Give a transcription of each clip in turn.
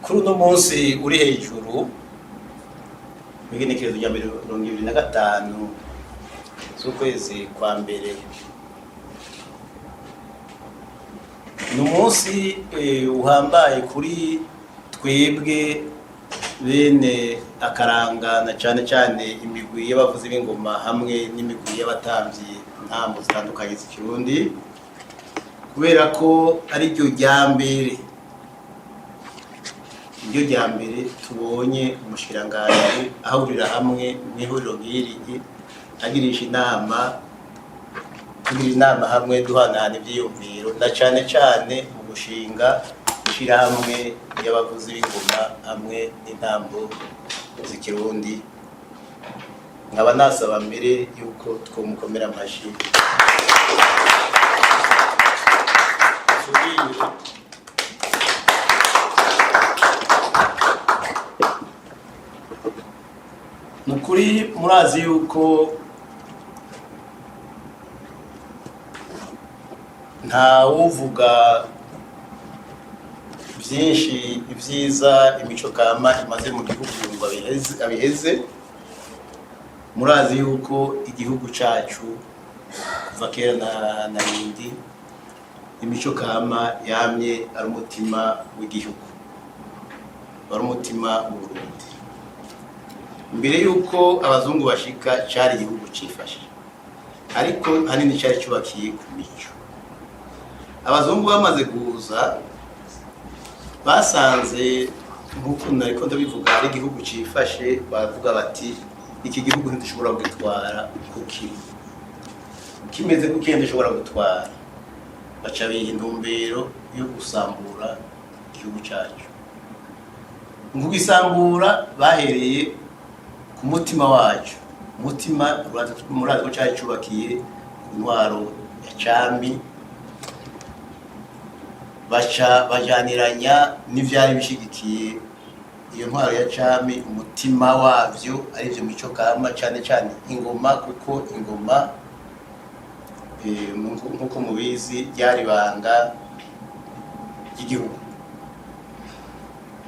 Kuri uno munsi uri hejuru w'igenekerezo rya 25 z'ukwezi kwa mbere, ni umunsi uhambaye kuri twebwe bene akaranga, na cyane cyane imigwi y'abavuzi b'ingoma hamwe n'imigwi y'abatambyi intambo zitandukanye z'ikirundi, kubera ko ari ryo rya mbere, niryo rya mbere tubonye umushikiranganji ahurira hamwe mu ihuriro nk'iri, agirisha inama, tugira inama hamwe, duhanahana ivyiyumviro, na cane cane mu gushinga ishirahamwe ry'abavuzi b'ingoma hamwe n'intambo z'ikirundi. Nkaba nasaba mbere yuko twomukomera amashi. Subire. Ni ukuri murazi yuko ntawuvuga byinshi ibyiza imico kama imaze mu gihugu ngo abiheze. Murazi yuko igihugu cacu kuva kera na rindi imico kama yamye ari umutima w'igihugu, wari umutima w'Uburundi. Mbere yuko abazungu bashika, cari igihugu cifashe, ariko hanini cari cubakiye ku mico. Abazungu bamaze kuza, basanze, nk'uko nariko ndabivuga, ari igihugu cifashe. Baravuga bati: "Iki gihugu ntidushobora kugitwara uko kiri kimeze, kuko dushobora gutwara." Baca biha intumbero yo gusambura igihugu cacu. Mu kugisambura bahereye ku mutima wacu. Umutima murazi ko cari cubakiye ku ntwaro ya cami. Baca bajaniranya n'ivyari bishigikiye iyo ntwaro ya cami, umutima wavyo arivyo mico kama, cane cane ingoma, kuko ingoma, nkuko mubizi, ryari ibanga ry'igihugu.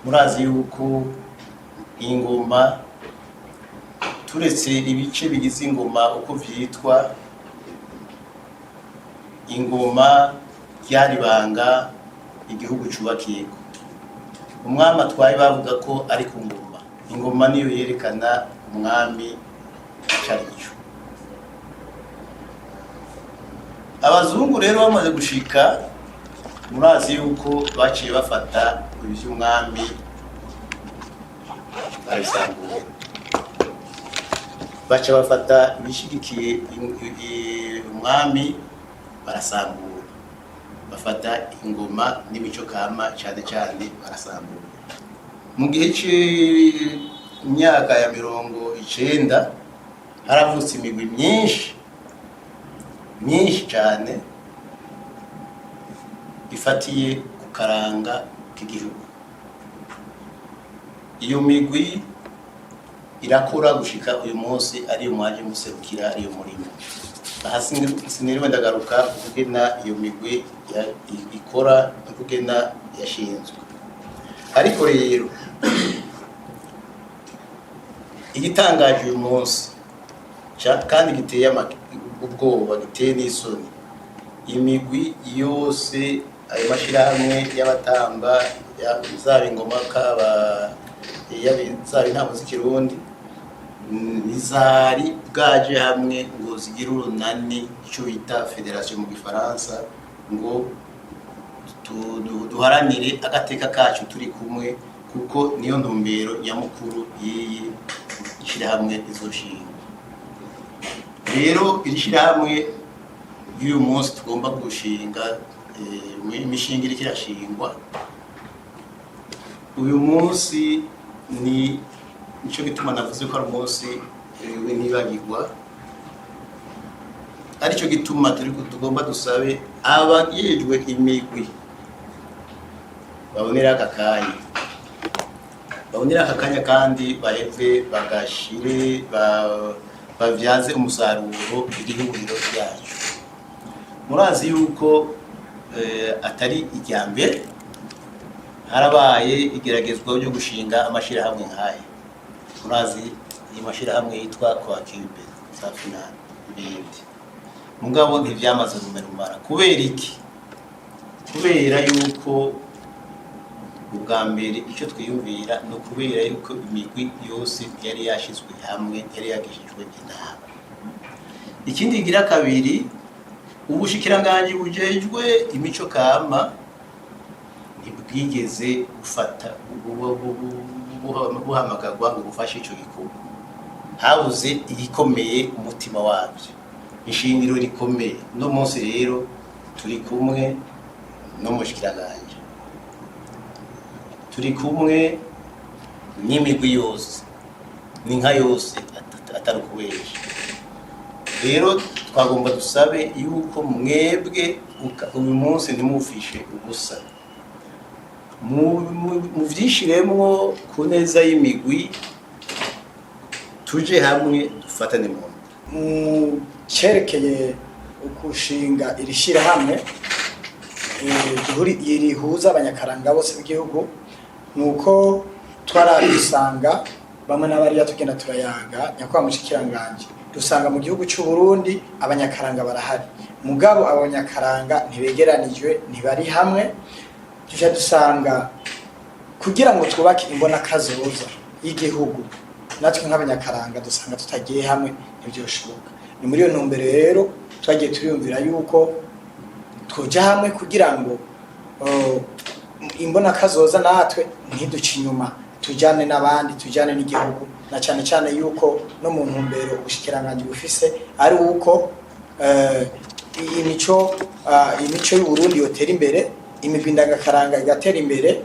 Murazi yuko ingoma, turetse ibice bigize ingoma uko vyitwa, ingoma ryari ibanga igihugu cubakiyeko. Umwami atwaye bavuga ko ari ku ngoma. Ingoma niyo yerekana umwami icarico. Abazungu rero bamaze gushika, murazi yuko baciye bafata ivy'umwami barabisambura, baca bafata ibishigikiye umwami barasambura, bafata ingoma n'imico kama cyane cyane barasambura. Mu gihe c'imyaka ya 90 haravutse imigwi myinshi myinshi cyane ifatiye ku karanga k'igihugu. Iyo migwi irakora gushika uyu munsi, ariyo mwaje muserukira, ariyo murimo aha. Siniriwe ndagaruka kugena iyo migwi ikora no kugena yashinzwe. Ariko rero igitangaje uyu munsi kandi giteye ubwoba, giteye n'isoni, imigwi yose, ayo mashyirahamwe y'abatamba, zaba ingoma, kaba zaba intambo z'ikirundi, ntizari bwaje hamwe ngo zigire urunani, icyo bita fédération mu gifaransa, ngo duharanire agateka kacu turi kumwe, kuko niyo ntumbero nyamukuru y'iyi shyirahamwe izoshinga. Rero iri shyirahamwe y'uyu munsi tugomba gushinga, imishinga iriko irashingwa uyu munsi, ni nico gituma navuze ko ari umunsi w'intibagirwa. Aricyo gituma turi tugomba dusabe abajejwe imigwi babonera aka kanya, kandi baheve bagashire bavyaze umusaruro iri huriro ryacu. Murazi yuko atari irya mbere. Harabaye igeragezwa ryo gushinga amashirahamwe nk'aya. Murazi iyi mashirahamwe yitwa Coacube za finale n'ibindi, mugabo ntivyamaze kumera. Kubera iki? Kubera yuko ubwa mbere icyo twiyumvira ni ukubera yuko imigwi yose yari yashyizwe hamwe, yari yagishijwe inama. Ikindi kigira kabiri, ubushikiranganji bujejwe imico kama ntibwigeze bufata buhamagarwa ngo bufashe ico gikorwa. Habuze igikomeye, umutima wabyo, ishingiro rikomeye. Uno munsi rero turi kumwe n'umushikiranganji, turi kumwe n'imigwi yose, ni nka yose, atari ukubesha. Rero twagomba dusabe yuko mwebwe uyu munsi ntimufishe ubusa, muvyishiremwo ku neza y'imigwi, tuje hamwe, dufatane mu nda. Mu cyerekeye gushinga iri shyirahamwe rihuza abanyakaranga bose b'igihugu, ni uko twaradusanga bamwe n'abariya tugenda turayaga, nyakubahwa mushikiranganji, dusanga mu gihugu cy'u Burundi abanyakaranga barahari, mugabo abanyakaranga ntibegeranijwe, ntibari hamwe. Tuja dusanga kugira ngo twubake imbonakazoza y'igihugu, natwe nk'abanyakaranga dusanga tutagiye hamwe ntibyoshoboka. Ni muri iyo ntumbero rero twagiye turiyumvira yuko twoja hamwe kugira ngo imbonakazoza natwe ntiduce inyuma, tujane n'abandi, tujane n'igihugu, na cyane cyane yuko no mu ntumbero ubushikiranganji bufise ari uko imico y'u Burundi yotera imbere, imigwi ndangakaranga igatera imbere,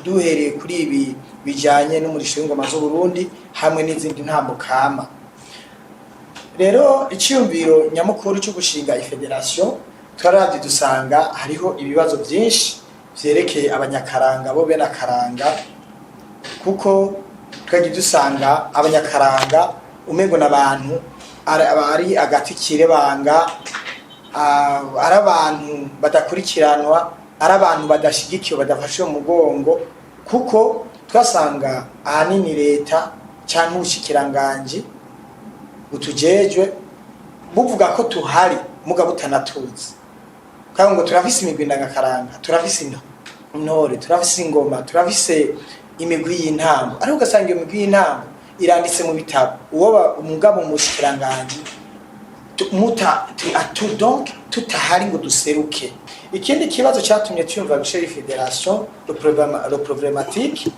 duhereye kuri ibi bijanye n'umurisho w'ingoma z'u Burundi hamwe n'izindi ntambo kama. Rero icyiyumviro nyamukuru cyo gushinga i fédération, twaravye dusanga hariho ibibazo byinshi vyerekeye abanyakaranga bo bene akaranga, kuko twagiye dusanga abanyakaranga umengo n'abantu ari agati kirebanga, ari abantu badakurikiranwa, ari abantu badashigikiwe, badafashe mu mugongo, kuko twasanga ahanini leta cyangwa ubushikiranganji butujejwe buvuga ko tuhari muga butanatuzi, kandi ngo turafise imigwi ndangakaranga, turafise intore, turafise ingoma, turafise imigwi y'intango, ariko ugasanga iyo migwi y'intango iranditse mu bitabo uwo umugabo mu bushikiranganji muta atu donc tutahari ngo duseruke. Ikindi kibazo cyatumye tuyumva gushira fédération, le problématique,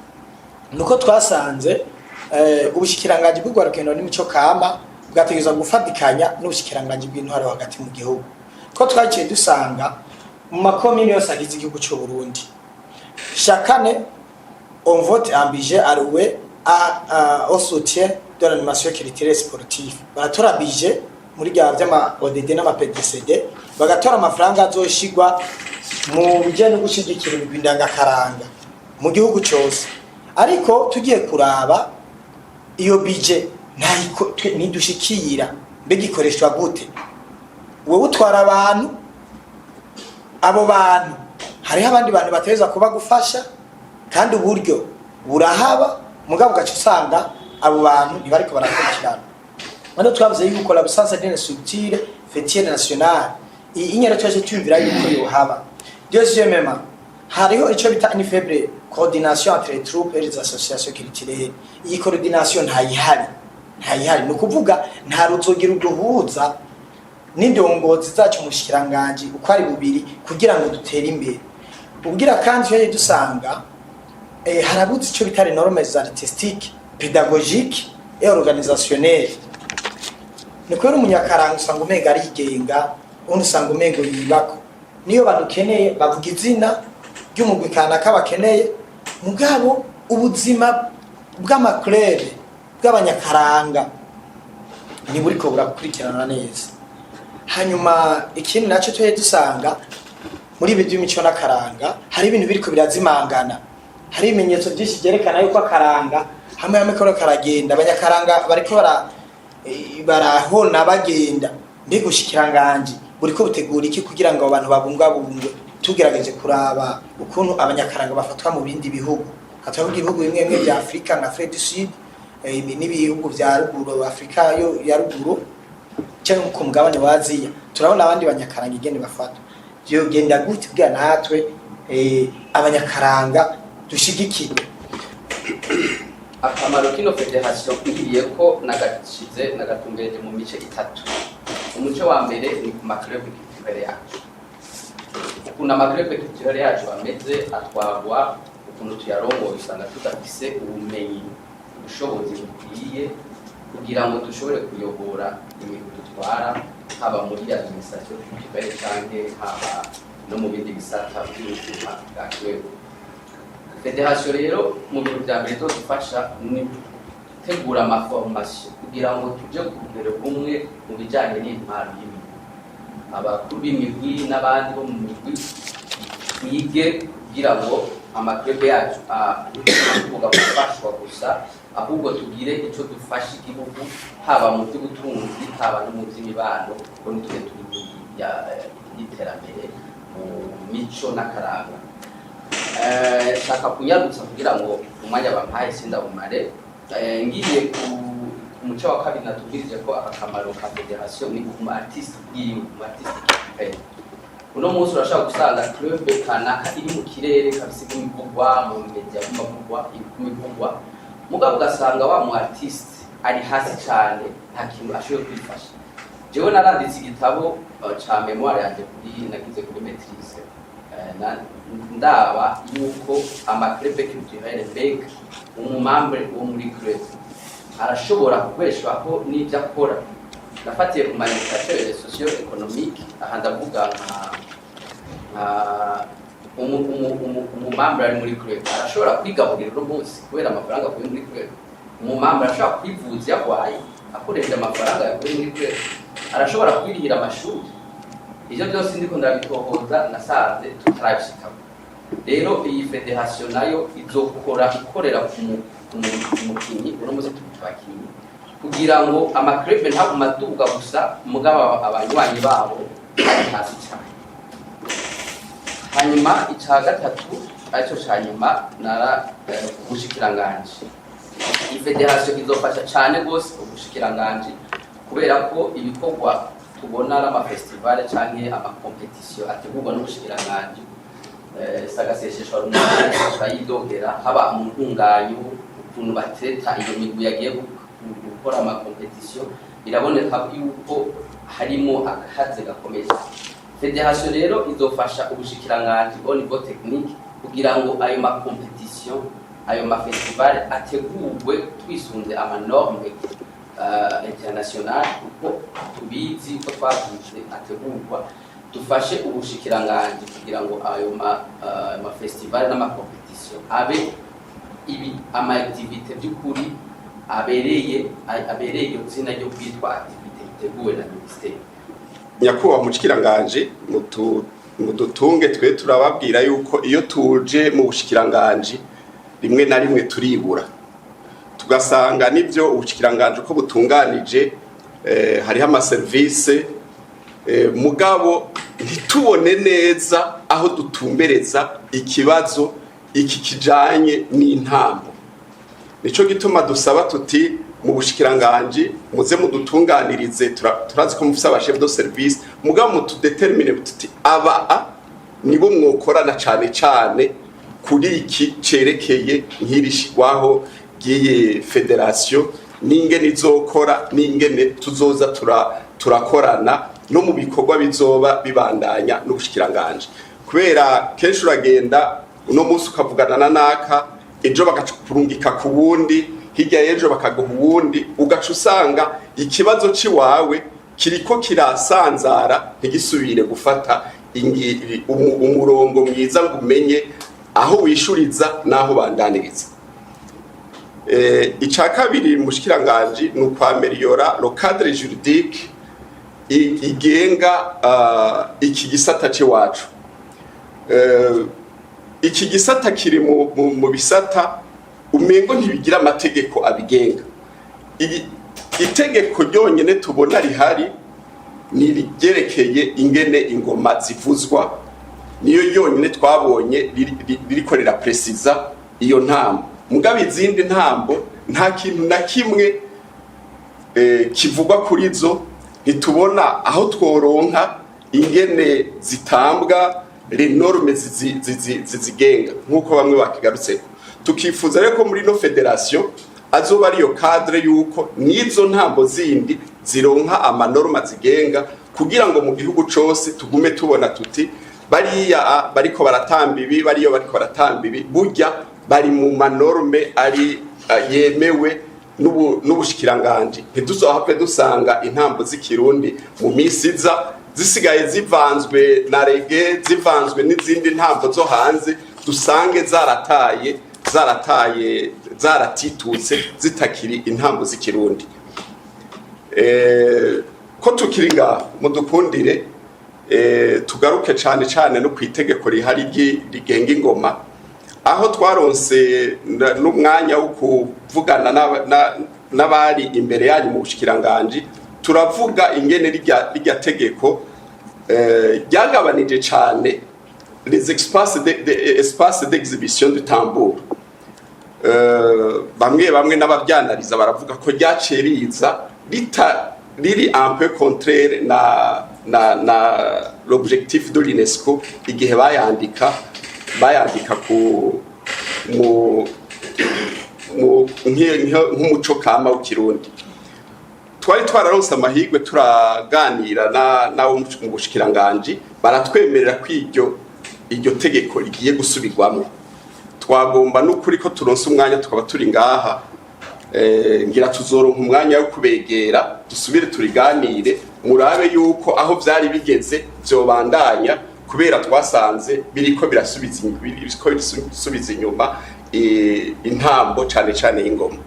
nuko twasanze ubushikiranganji bw'urwaruka n'imico kama bwategerezwa gufatikanya n'ubushikiranganji bw'intwaro hagati mu gihugu, ko twaciye dusanga mu makomine yose agize igihugu cy'u Burundi, chaque année on vote un budget alloué au soutien de l'animation culturelle sportive. Baratora budget muri bya vy'ama ODD n'ama PDCD, bagatora amafaranga azoshigwa mu bijyanye no gushyigikira imigwi ndangakaranga mu gihugu cyose. Ariko tugiye kuraba iyo budget ntidushikira. Mbega ikoreshwa gute? Wowe utwara abantu, abo bantu hariho abandi bantu bategerezwa kuba gufasha, kandi uburyo burahaba, mugabo ugaca usanga abo bantu ntibariko barakurikirana. Hano twavuze yuko l'absence d'une structure faîtière nationale, iyi inyero twaje tuyumvira yuko yohaba. Deuxièmement, hariho ico bita une faible coordination entre les troupes et les associations culturelles. Iyi coordination ntayihari, ntayihari. Ni ukuvuga nta ruzogira uduhuza n'indongozi zacu mu bushikiranganji uko ari bubiri kugira ngo dutere imbere. Ubwira kandi twaje dusanga harabuze ico bita les normes artistiques, pédagogiques et organisationnelles. Ni kubera umunyakaranga usanga umenga arigenga, undi usanga umengo yibako. Niyo badukeneye bavuga izina ry'umugwi kanaka bakeneye, mugabo ubuzima bw'ama clubs bw'abanyakaranga ntiburiko burakurikirana neza. Hanyuma ikindi nacyo tujye dusanga muri ibi by'imico n'akaranga, hari ibintu biriko birazimangana. Hari ibimenyetso byinshi byerekana yuko akaranga hamwe hamwe kariko karagenda, abanyakaranga bariko barahona bagenda. Mbega ubushikiranganji buriko butegura iki kugira ngo abo bantu babungabungwe? Tugerageje kuraba ukuntu abanyakaranga bafatwa mu bindi bihugu, hatavuga ibihugu bimwe bimwe bya Afurika nka Afrique du Sud, n'ibihugu vya ruguru, Afurika yo ya ruguru, cyangwa ku mugabane wa Aziya, turabona abandi banyakaranga ingene bafatwa. Vyogenda gute kugira natwe abanyakaranga dushigikirwe? Akamaro kino fédération ngiye ko nagashize, nagatumbereje mu mice itatu. Umuce wa mbere ni ku ma clubs culturels yacu, ukuntu ama clubs culturels yacu ameze, atwagwa, ukuntu tuyarongoye, usanga tudafise ubumenyi, ubushobozi bukwiye kugira ngo dushobore kuyobora imigwi dutwara, haba muri administration culturelle canke haba no mu bindi bisata by'ubuzima bwa club. Fédération rero, mu bintu vya mbere izodufasha ni gutegura ama formations kugira ngo tuje ku rugero rumwe mu bijanye n'intwaro y'imigwi, abakuru b'imigwi n'abandi bo mu migwi twige, kugira ngo ama clubs yacu kuvuga gufashwa gusa, ahubwo tugire ico dufasha igihugu, haba mu by'ubutunzi, haba no mu by'imibano, kuko nitwe turi inkingi y'iterambere mu mico n'akaranga. Shaka kunyarutsa kugira ngo umwanya bampaye sindawumare. Ngiye ku muco wa kabiri natubwirije ko aka kamaro ka fédération ni ku artiste bwiwe, ku artiste culturel. Uno munsi urashobora gusanga club kanaka iri mu kirere kabisa, iguma ivugwa mu media, iguma ivugwa, iguma ivugwa, mugabo ugasanga wa mu artiste ari hasi cyane, nta kintu ashoboye kwifasha. Jewe naranditse igitabo ca mémoire yanje kuri nagize kuri maîtrise. Ndaba yuko ama clubs culturels, mbega umu membre wo muri club arashobora kubeshwaho n'ibyo akora? Nafatiye ku ma indicateurs socio-économiques. Aha ndavuga nka umu membre ari muri club arashobora kwigaburira uno munsi kubera amafaranga akuye muri club? Umu membre arashobora kwivuza iyo agwaye akoresheje amafaranga yakuye muri club? Arashobora kwirihira amashuri? Ivyo byose ndiko ndabitohoza, nasanze tutarabishikamo. Rero iyi fédération nayo izokora ikorera ku mukinyi. Uno munsi turi abakinyi, kugira ngo ama clubs ntagume aduga gusa, mugabo abanywanyi babo bari hasi cyane. Hanyuma ica gatatu, aricyo ca nyuma, nara ubushikiranganji. Iyi fédération izofasha cyane rwose ubushikiranganji, kubera ko ibikorwa tubona ari ama festivals canke ama compétitions ategurwa n'ubushikiranganji, sagaseseshwa rumwe turayidogera, haba mu ntunganyo, ukuntu bateta iyo migwi yagiye gukora ama compétitions, biraboneka yuko harimo akahaze gakomeye cyane. Fédération rero izofasha ubushikiranganji au niveau technique kugira ngo ayo ma compétitions, ayo ma festivals ategurwe twisunze ama normes internationales, kuko tubizi ko twavyize ategurwa. Dufashe ubushikiranganji kugira ngo ayo ma festival n'ama compétitions abe ibi ama activités by'ukuri abereye iryo zina ryo kwitwa activité iteguwe na ministère. Nyakubahwa mushikiranganje, mudutunge, twe turababwira yuko iyo tuje mu bushikiranganje rimwe na rimwe turibura, tugasanga nibyo ubushikiranganje uko butunganije, hariho ama services, mugabo ntitubone neza aho dutumbereza ikibazo iki kijanye n'intambo. Nico gituma dusaba tuti mu bushikiranganji muze mudutunganirize. Turazi ko mufise aba chefs de service, mugabo mutu détermine tuti aba a nibo mwokorana cane cane kuri iki cerekeye nk'irishigwaho ry'iyi fédération, n'ingene izokora, n'ingene tuzoza turakorana no mu bikorwa bizoba bibandanya n'ubushikiranganji, kubera kenshi uragenda uno munsi ukavugana na naka, ejo bagakurungika ku wundi, hirya y'ejo bakaguha uwundi, ugaca usanga ikibazo ciwawe kiriko kirasanzara, ntigisubire gufata umurongo mwiza ngo umenye aho wishuriza n'aho bandaniriza. Ica kabiri, mushikiranganji, ni ukw améliorer le cadre juridique igenga iki gisata c'iwacu. Iki gisata kiri mu bisata umengo ntibigira amategeko abigenga. Itegeko ryonyene tubona rihari ni iryerekeye ingene ingoma zivuzwa. Niyo yonyine twabonye ririko rirapresiza iyo ntambo, mugabo izindi ntambo nta kintu na kimwe kivugwa kuri zo. Ntitubona aho tworonka ingene zitambwa, les normes zizigenga, nk'uko bamwe bakigarutseko. Tukifuza rero ko muri ino fédération azoba ariyo cadre yuko n'izo ntambo zindi zironka ama normes zigenga, kugira ngo mu gihugu cose tugume tubona tuti bariya bariko baratamba ibi, bariya bariko baratamba ibi, burya bari mu ma normes ari yemewe n'ubushikiranganji. Ntiduzohave dusanga intambo z'Ikirundi mu misi iza zisigaye zivanzwe na reggae, zivanzwe n'izindi ntambo zo hanze, dusange zarataye, zaratitutse, zitakiri intambo z'Ikirundi. Ko tukiri ngaho, mudukundire tugaruke cane cane no kwitegeko rihari rigenga ingoma, aho twaronse n'umwanya wo kuvugana n'abari imbere yanyu mu bushikiranganji. Turavuga ingene rirya tegeko ryagabanije cane les espaces espaces d'exhibition du tambour. Bamwe bamwe n'abavyanariza baravuga ko ryaciye riza rita riri un peu contraire na l'objectif de l'UNESCO igihe bayandika ku mu mu nk'umuco kama w'Ikirundi. Twari twararonse amahirwe turaganira na nabo mu bushikiranganji, baratwemerera ko iryo tegeko rigiye gusubirwamo. Twagomba n'ukuri ko turonse umwanya tukaba turi ngaha, ngira tuzoronka umwanya wo kubegera, dusubire turiganire, murabe yuko aho vyari bigeze vyobandanya, kubera twasanze biriko birasubiza inyuma intambo, cane cane y'ingoma.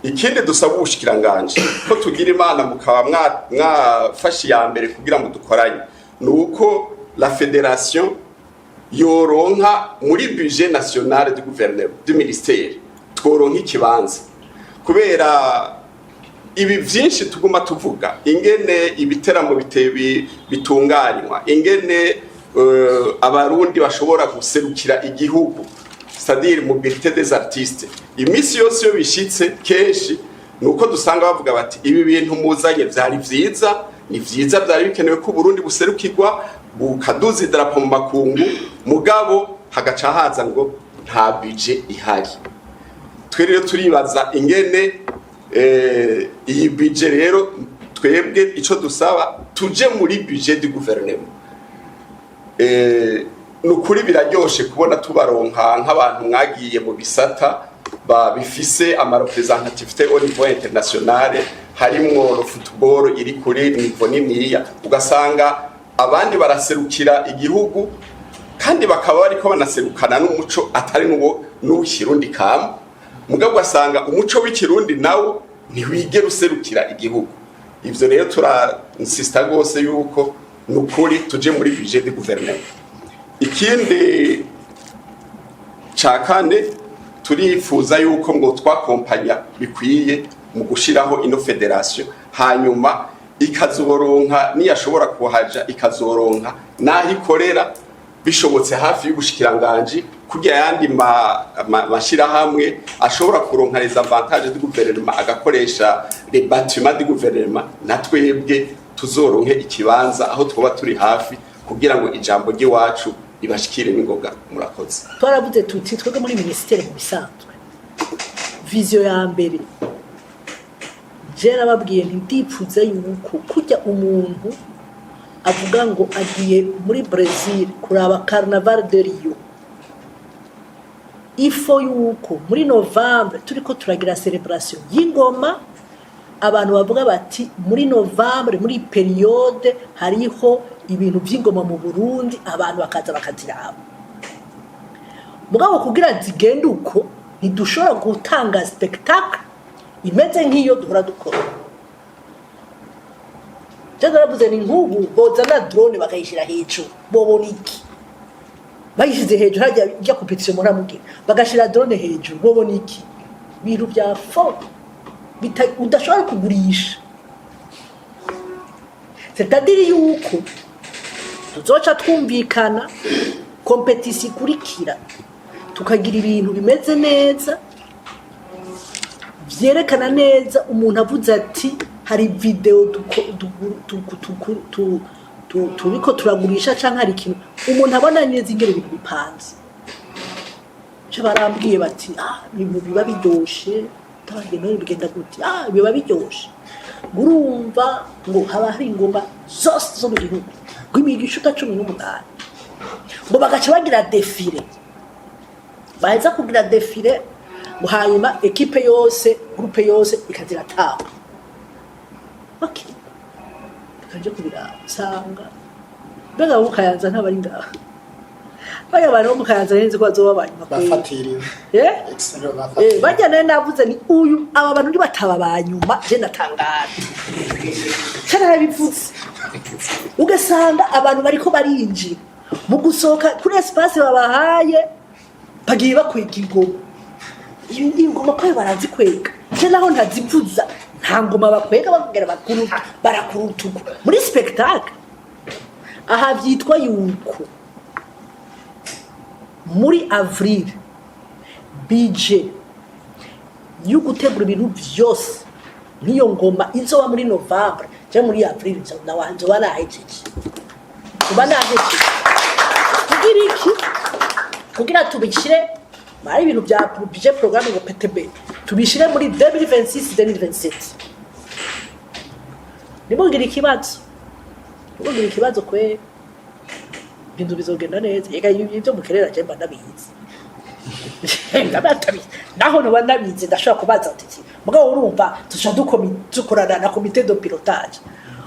Ikindi dusaba ubushikiranganji, ko tugira Imana mukaba mwafashe iya mbere kugira ngo dukoranye, ni uko la fédération yoronka muri budget national du gouvernement, du ministère, tworonka ikibanza, kubera ibi vyinshi tuguma tuvuga, ingene ibiteramo bitunganywa, ingene Abarundi bashobora guserukira igihugu, c'est-à-dire mobilité des artistes. Iminsi yose iyo bishitse, kenshi nuko dusanga bavuga bati: "Ibi bintu muzanye vyari vyiza, ni vyiza, vyari bikenewe ko Burundi buserukirwa, bukaduza idarapo mu makungu", mugabo hagaca haza ngo nta budget ihari. Twe rero turibaza ingene iyi budget rero, twebwe ico dusaba, tuje muri budget du gouvernement. Ni ukuri biraryoshe kubona tubaronka nk'abantu mwagiye mu bisata bifise ama représentativité au niveau international, harimwo le football iri kuri niveau niniya, ugasanga abandi baraserukira igihugu kandi bakaba bariko banaserukana n'umuco atari n'uwo n'uw'Ikirundi kama, mugabo ugasanga umuco w'Ikirundi nawo ntiwigera userukira igihugu. Ivyo rero turainsista rwose yuko nukuri tuje muri budget de gouvernement. Ikindi ca kane, turifuza yuko ngo twakompanya bikwiye mu gushiraho ino fédération, hanyuma ikazoronka niyashobora kuhaja, ikazoronka naho ikorera, bishobotse hafi y'ubushikiranganji, kugira yandi mashirahamwe ashobora kuronka les avantages du gouvernement, agakoresha les bâtiments du gouvernement, na twebwe tuzoronke ikibanza aho twoba turi hafi, kugira ngo ijambo ry'iwacu ribashikire n'ingoga. Murakoze. Twaravuze tuti twebwe muri minisiteri, mu bisanzwe vision ya mbere, je nababwiye nti ndipfuza yuko kujya umuntu avuga ngo agiye muri Brazil kuraba Carnaval de Rio, il faut yuko muri novembre turiko turagira célébration y'ingoma, abantu bavuga bati muri novembre, muri période hariho ibintu by'ingoma mu Burundi, abantu bakaza bakaziraba. Mugabo kugira zigende uko, ntidushobora gutanga spectacle imeze nk'iyo duhora dukora. Je naravuze ni nk'ubu bozana drone bakayishyira hejuru, bobona iki? Bayishyize hejuru hajya ijya compétition muramugira, bagashira drone hejuru, bobona iki? Ibintu bya faux udashobora kugurisha, c'est-à-dire yuko Tuzoca twumvikana compétition ikurikira, tukagira ibintu bimeze neza, vyerekana neza. Umuntu avuze ati hari vidéo turiko turagurisha, canke hari ikintu umuntu abona neza ingene ibintu bipanze. Ca barambwiye bati: "Ah, ibintu biba biryoshe." Ndababwiye: "None bigenda gute?" "Ah, biba biryoshe." Ngo urumva ngo haba hari ingoma zose zo mu gihugu, ngo imigisha 18, ngo bagaca bagira défilé. Baheza kugira défilé, ngo hanyuma équipe yose, groupe yose ikaza irataha. Okay, tukaje kubiraba, nsanga mbega abo mu Kayanza ntabari ngaha. Bariya bantu bo mu Kayanza nzi ko bazoba abanyuma kweri. Bafatiriwe. Eh? Excellent, Eh, bafatiriwe. Barya nayo navuze ni uyu, aba bantu nibataba abanyuma je ndatangara. Ca narabivuze, ugasanga abantu bariko barinjira mu gusohoka kuri espace babahaye, bagiye bakwega ingoma. Iyo ingoma ko barazikwega, je naho ntazivuza, nta ngoma bakwega, bakubwira bakuru barakurutuku muri spectacle. Aha vyitwa yuko muri avril budget yo gutegura ibintu vyose nk'iyo ngoma izoba muri novembre cyangwa muri avril, nzoba nahejeje, uba nahejeje. Kugira iki? Kugira tubishyire ari ibintu bya budget programme, ngo PTB tubishyire muri 2026 2027. Nimugire ikibazo, nimugire ikibazo kwe, ibintu bizogenda neza. Ega ibyo mukerera je mba ndabizi. Ndabizi, naho noba ndabizi ndashobora kubaza ati iki. Mugabo urumva tuca dukorana na comité de pilotage.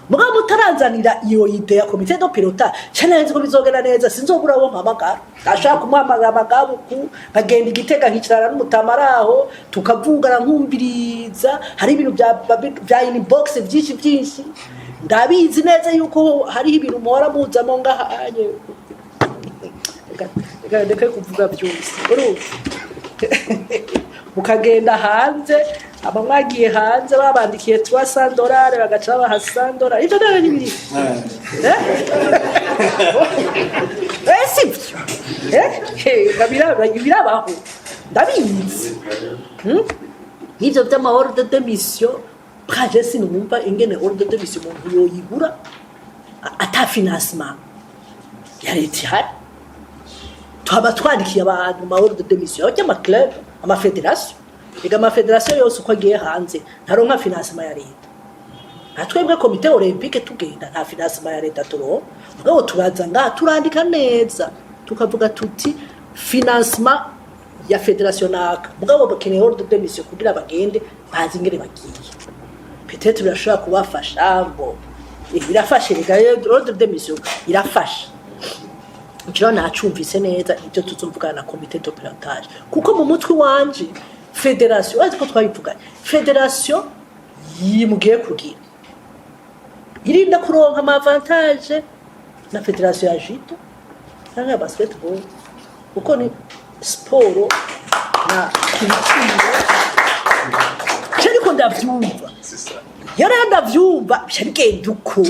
Mugabo mutaranzanira iyo idée ya comité de pilotage, cyane nzi ko bizogenda neza. Sinzobura uwo mpamagara, ashaka kumuhamagara amagabuku, nkagenda igitega, nkicarana n'umutamaraho, tukavugana, nkumviriza. Hari ibintu bya inbox byinshi byinshi. Ndabizi neza yuko hariho ibintu muhora muzamo ngahanye. Reka ndeke kuvuga byose. Urumva mukagenda hanze, aba mwagiye hanze babandikiye $300, bagaca babaha $100. Ivyo navyo ntibiri. Eh, sivyo? Eh, birabaho, ndabizi. Nk'ivyo vy'ama ordre de mission bwaje, sinumva ingene ordre de mission umuntu yoyigura ata financement ya leta ihari. Twaba twandikiye abantu ma ordre de mission y'ama club, ama fédération. Ega ama fédération yose uko agiye hanze ntaronka financement ya leta. Nka twebwe comité olympique tugenda, nta financement ya leta turonka. Mugabo turaza ngaha, turandika neza, tukavuga tuti financement ya fédération naka, mugabo bakeneye ordre de mission kugira bagende bazi ingene bagiye. Peut-être birashobora kubafasha ngo birafashe. Rega ordre de mission irafasha. Ikiro nacumvise neza ibyo tuzovugana na comité de pilotage, kuko mu mutwe wanje fédération, urazi ko twabivuganye, fédération yimugiye kugira irinda kuronka ama avantage na fédération ya judo cyangwa ya basketball, kuko ni siporo na culture. Ariko ndavyumva, yari ndavyumva, bica bigenda uko.